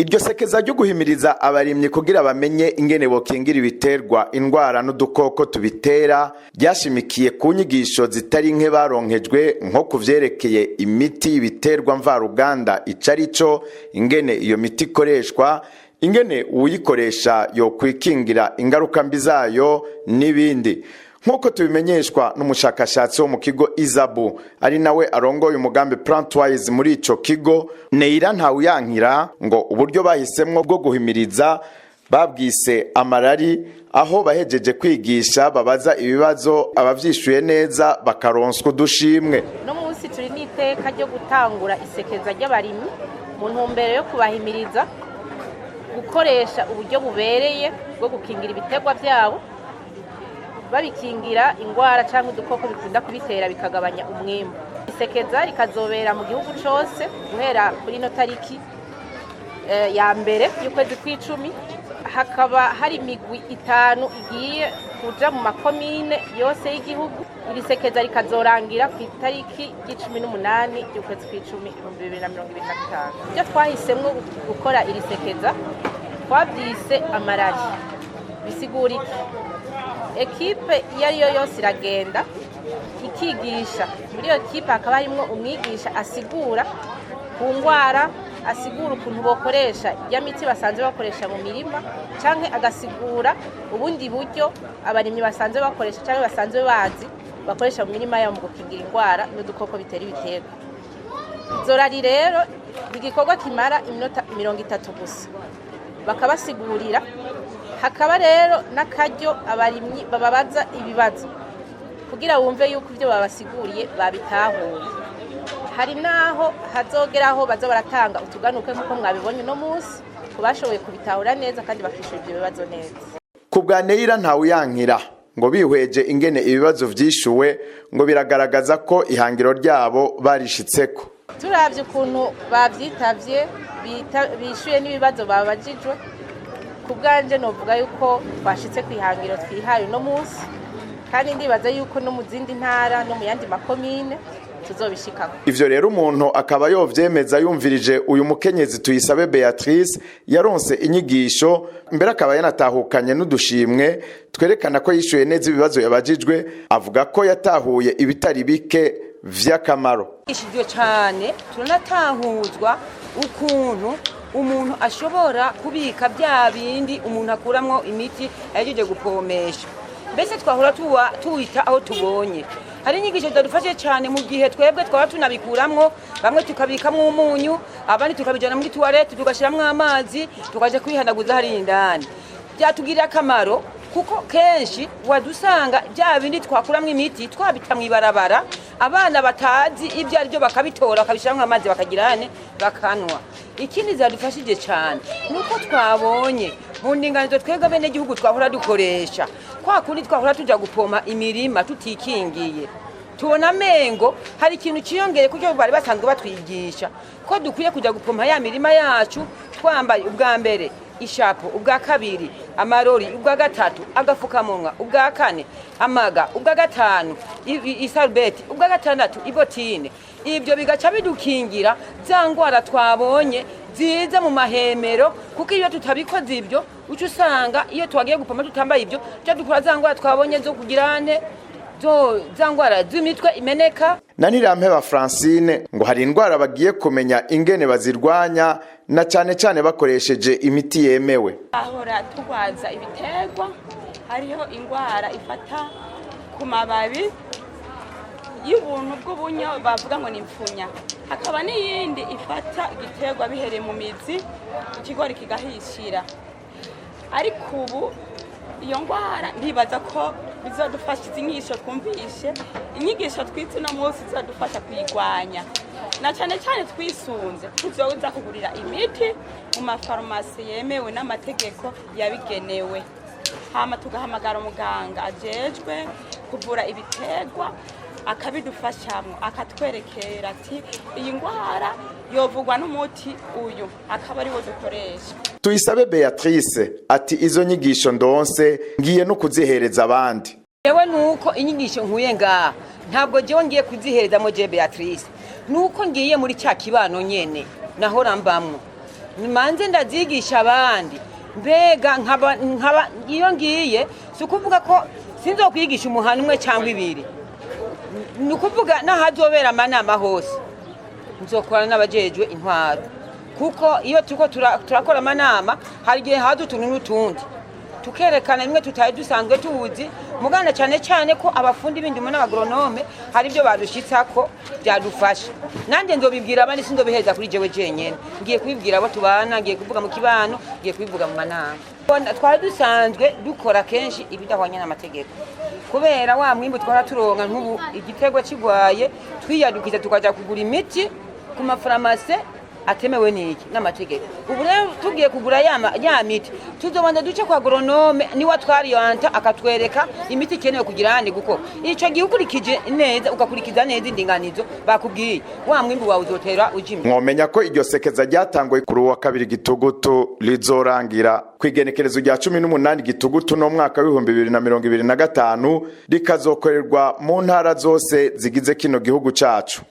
Iryo sekeza ryo guhimiriza abarimyi kugira bamenye ingene bokingira ibiterwa indwara n'udukoko tubitera ryashimikiye ku nyigisho zitari nke baronkejwe, nko ku vyerekeye imiti y'ibiterwa mvaruganda ico ari co, ingene iyo miti ikoreshwa, ingene uwuyikoresha yokwikingira ingaruka mbi zayo n'ibindi. Nk'uko tubimenyeshwa n'umushakashatsi wo mu kigo ISABU, ari nawe arongoye umugambi Plantwise muri ico kigo, Neira Ntawuyankira, ngo uburyo bahisemwo bwo guhimiriza babwise amarari, aho bahejeje kwigisha babaza ibibazo, abavyishuye neza bakaronswa udushimwe. Uno munsi turi n'iteka ryo gutangura isekeza ry'abarimyi mu ntumbero yo kubahimiriza gukoresha uburyo bubereye bwo gukingira ibiterwa byabo, babikingira indwara cyangwa udukoko bikunda kubitera, bikagabanya umwimbu. Isekeza rikazobera mu gihugu cyose guhera kuri ino tariki ya mbere y'ukwezi kw'icumi. Hakaba hari imigwi itanu igiye kuja mu makomine yose y'igihugu. Iri sekeza rikazorangira ku itariki y'icumi n'umunani y'ukwezi kw'icumi 2025. Ibyo twahisemwo gukora iri sekeza twabyise amarari. Bisigura iki? Ekipe iyo ari yo yose iragenda ikigisha. Muri iyo ekipe hakaba harimwo umwigisha asigura ku ndwara, asigura ukuntu bokoresha ya miti basanzwe bakoresha mu mirima, canke agasigura ubundi buryo abarimyi basanzwe bakoresha canke basanzwe bazi bakoresha mu mirima yabo mu gukingira indwara n'udukoko bitera ibiterwa. Izo rari rero ni igikorwa kimara iminota 30 gusa, bakabasigurira. Hakaba rero n'akaryo abarimyi bababaza ibibazo kugira bumve yuko ibyo babasiguriye babitahuye. Hari n'aho hazogeraho baza baratanga utuganuke, nk'uko mwabibonye uno munsi, ku bashoboye kubitahura neza kandi bakishyura ibyo bibazo neza. Ku bwa Neira Ntawuyankira, ngo bihweje ingene ibibazo vyishuwe, ngo biragaragaza ko ihangiro ryabo barishitseko. Turavye ukuntu bavyitavye, bishuye n'ibibazo babajijwe, ku bwanje novuga yuko twashitse ku ihangiro twihaye uno munsi, kandi ndibaza yuko no mu zindi ntara no mu yandi makomine tuzobishikako. Ivyo rero umuntu akaba yovyemeza yumvirije uyu mukenyezi Tuyisabe Beatrice, yaronse inyigisho, mbere akaba yanatahukanye n'udushimwe twerekana ko yishuye neza ibibazo yabajijwe. Avuga ko yatahuye ibitari bike vy'akamaro. Ishijwe cyane, turanatahuzwa ukuntu umuntu ashobora kubika bya bindi umuntu akuramwo imiti yahejeje gupomesha. Mbese twahora tuwa tuwita aho tubonye. Hari inyigisho zadufashe cyane mu gihe twebwe twaba tunabikuramwo, bamwe tukabikamwo umunyu, abandi tukabijana muri toilette, tugashiramwo amazi, tukaja kwihanaguza hariya indani. Byatugirira akamaro kuko kenshi wadusanga bya bindi twakuramwo imiti twabita mw'ibarabara, abana batazi ibyo ari byo bakabitora, bakabishiramwo amazi, bakagirane bakanwa. Ikindi zadufashije cyane ni uko twabonye mu ndinganizo twebwe abenegihugu twahora dukoresha, kwa kundi twahora tuja gupompa imirima tutikingiye, tubona amengo hari ikintu ciyongeye kuko bari basanzwe batwigisha ko dukwiye kujya gupompa ya mirima yacu twambaye ubwa mbere ishapo, ubwa kabiri amarori, ubwa gatatu agafukamunwa, ubwa kane amaga, ubwa gatanu isarubeti, ubwa gatandatu ibotine. Ibyo bigaca bidukingira za ngwara twabonye ziza mu mahemero, kuko iyo tutabikoze ibyo, uca usanga iyo twagiye gupompa tutambaye ibyo, tuca dukura za ngwara twabonye zo kugirane zo za ngwara z'imitwe imeneka. Na Nirampeba Francine ngo hari indwara bagiye kumenya ingene bazirwanya, na cane cane bakoresheje imiti yemewe. Ahora turwaza ibiterwa, hariho indwara ifata ku mababi y'ubuntu bw'ubunyo bavuga ngo ni impfunya, hakaba n'iyindi ifata igiterwa bihereye mu mizi, ikigori kigahishira. Ariko ubu iyo ndwara ndibaza ko bizadufasha, izi nyigisho twumvishe, inyigisho twize uno munsi zizadufasha kuyirwanya, na cyane cyane twisunze tuzoza kugurira imiti mu mafarumasi yemewe n'amategeko yabigenewe, hama tugahamagara umuganga ajejwe kuvura ibiterwa, akabidufashamwo, akatwerekera ati iyi ndwara yovugwa n'umuti uyu, akaba ariwo dukoresha. Tuyisabe Beatrice ati: "Izo nyigisho ndonse ngiye no kuzihereza abandi." Yewe, nuko inyigisho nkuye ngaha ntabwo jewe ngiye kuzihereza mo je Beatrice, nuko ngiye muri cya kibano nyene nahora mbamwo. Manze ndazigisha abandi. Mbega nkaba iyo ngiye, si ukuvuga ko sinzokwigisha umuhana umwe cyangwa ibiri, ni ukuvuga n'ahazobera amanama hose nzokorana n'abajejwe intwaro, kuko iyo turiko turakora amanama hari igihe haza utuntu n'utundi tukerekana bimwe tutari dusanzwe tuzi. Mugana cyane cyane ko abafundi b'indimo n'abagoronome hari ibyo badushitsako byadufasha. Nanjye nzobibwira abandi, sinzobiheza kuri jewe jenyene. Ngiye kubibwira abo tubana, ngiye kuvuga mu kibano, ngiye kubivuga mu manama. Twari dusanzwe dukora kenshi ibidahwanye n'amategeko, kubera wa mwimbu twara turonka. Nk'ubu igiterwa kigwaye, twiyadukiza tukaja kugura imiti ku mafarumase atemewe n'iki n'amategeko. Ubu rero tugiye kugura ya miti, tuzobanza duce kwa agronome, niwe atwariyanta akatwereka imiti ikenewe kugira handi gukora. Ico gihe ukurikije neza, ugakurikiza neza indinganizo bakubwiye, wa mwimbu wawe uzotera uja imbere. Mwomenya ko iryo sekeza ryatanguye kuri uwa kabiri Gitugutu, rizorangira ku igenekerezo rya 18 Gitugutu no mwaka w'2025, rikazokorerwa mu ntara zose zigize kino gihugu cacu.